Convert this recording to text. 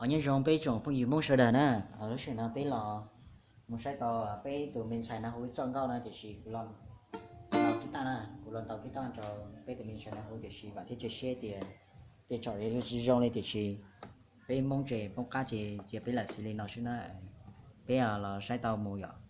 Nyob zoo peb tsoom phooj ywg Hmoob sawv daws na, lub sij hawm no peb los mus saib tau peb tus me ntxhais no hu txoj nkauj no tiam sis kuv los ntaus kib taj na, kuv los ntaus kib taj rau peb tus me ntxhais no hu tiam sis vam thiab cia siab tias tej tsom zoo li tiam sis peb Hmoob tsev poob qab ces cia peb lam xis li no xwb na. Peb los saib tau mus yom.